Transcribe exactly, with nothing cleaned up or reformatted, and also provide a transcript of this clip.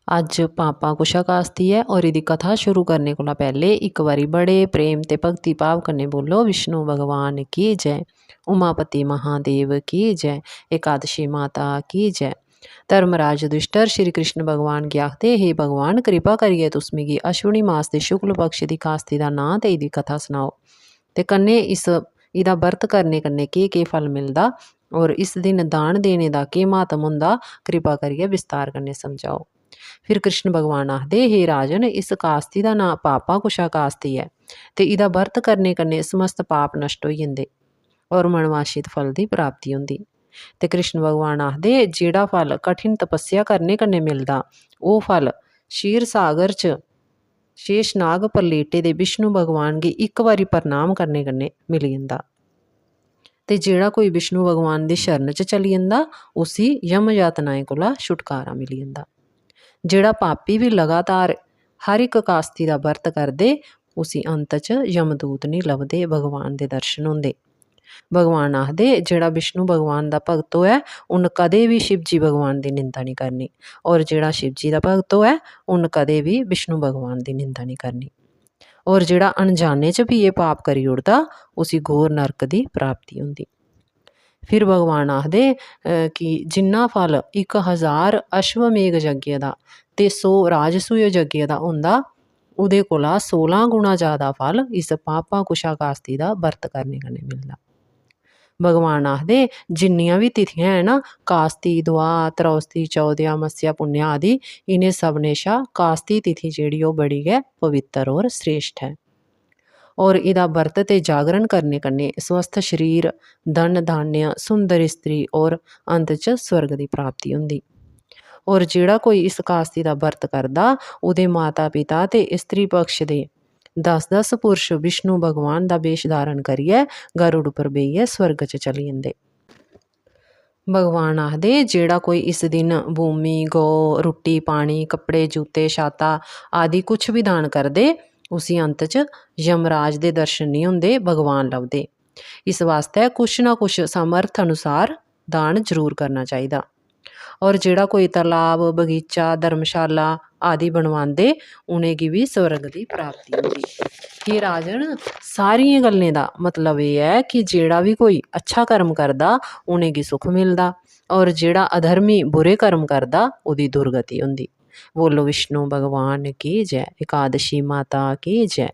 अज्ज पापा कुशा कास्ती ऐ और एह्दी कथा शुरू करने कोला पैह्ले इक बारी बड़े प्रेम ते भक्ति भाव कन्नै बोलो, "विष्णु भगवान की जय, उमापति महादेव की जय, एकादशी माता की जय।" धर्मराज युधिष्ठर श्री कृष्ण भगवान गी आखदे, "हे भगवान, कृपा करियै तुस मिगी अश्विनी मास दे शुक्ल पक्ष दी कास्ती दा नांऽ ते एह्दी कथा सनाओ ते कन्नै इस, एह्दा बर्त करने कन्नै केह्-केह् फल मिलदा और इस दिन दान देने दा केह् म्हात्म होंदा, कृपा करियै विस्तार कन्नै समझाओ।" फिर कृष्ण भगवान आखदे, "हे राजन, इस कास्ती दा नांऽ पापा कुशा कास्ती ऐ ते एह्दा बर्त करने कन्नै समस्त पाप नष्ट होई जंदे और मनवांछित फल दी प्राप्ति होंदी।" ते कृष्ण भगवान आखदे, "जेह्ड़ा फल कठिन तपस्या करने कन्नै मिलदा, ओह् फल क्षीर सागर च शेषनाग पर लेटे दे विष्णु भगवान गी इक बारी प्रणाम करने कन्नै मिली जंदा। ते जेह्ड़ा कोई विष्णु भगवान दी शरण च चली जंदा, उसी यम यातनाएं कोला छुटकारा मिली जंदा। जेह्ड़ा पापी बी लगातार हर इक कास्ती दा बर्त करदे, उसी अंत च यमदूत निं लभदे, भगवान दे दर्शन होंदे।" भगवान आखदे, "जेह्ड़ा विष्णु भगवान दा भगत होऐ, उन्न कदें बी शिवजी भगवान दी निंदा निं करनी, और जेह्ड़ा शिवजी दा भगत होऐ, उन्न कदें बी विष्णु भगवान दी निंदा निं करनी, और जेह्ड़ा अनजाने च बी एह् पाप करी ओड़दा, उसी घोर नरक दी प्राप्ति होंदी।" फिर भगवान आखदे, अ, कि जिन्ना फल इक हजार अश्वमेघ यज्ञ दा ते सौ राजसूय यज्ञ दा होंदा, ओह्दे कोला सोलां गुणा ज्यादा फल इस पापा कुशा कास्ती दा बर्त करने कन्नै मिलदा। भगवान आखदे, जिन्नियां बी तिथियां हैन ना, कास्ती, दुआ, त्रौस्ती, चौदया, मत्स्या, पुन्नेआ आदि, इ'नें सभनें शा कास्ती तिथि जेह्ड़ी, ओह् बड़ी गै पवित्तर और श्रेष्ठ ऐ। और एह्दा बर्त ते जागरण करने कन्नै स्वस्थ शरीर, धन धान्य, सुंदर स्त्री और अंत च स्वर्ग दी प्राप्ति होंदी। और जेह्ड़ा कोई इस कास्ती दा बर्त करदा, ओह्दे माता पिता ते स्त्री पक्ष दे दस दस पुरुष विष्णु भगवान दा वेश धारण करियै गरुड़ उप्पर बेहियै स्वर्ग च चली जंदे। भगवान आखदे, जेह्ड़ा कोई इस दिन भूमि, गौ, रुट्टी, पानी, कपड़े, जूते, छाता आदि कुछ बी दान करदे, उसी अंत च यमराज दे दर्शन निं होंदे, भगवान लभदे। इस वास्तै कुछ ना कुछ समर्थ अनुसार दान जरूर करना चाहिदा। और जेह्ड़ा कोई तलाब, बगीचा, धर्मशाला आदि बनवांदे, उ'नेंगी बी स्वर्ग दी प्राप्ति होंदी। हे राजन, सारियें गल्लें दा मतलब एह् ऐ कि जेह्ड़ा बी कोई अच्छा कर्म करदा, उ'नेंगी सुख मिलदा, और जेह्ड़ा अधर्मी बुरे कर्म करदा, ओह्दी दुर्गति होंदी। बोलो विष्णु भगवान की जय, एकादशी माता की जय।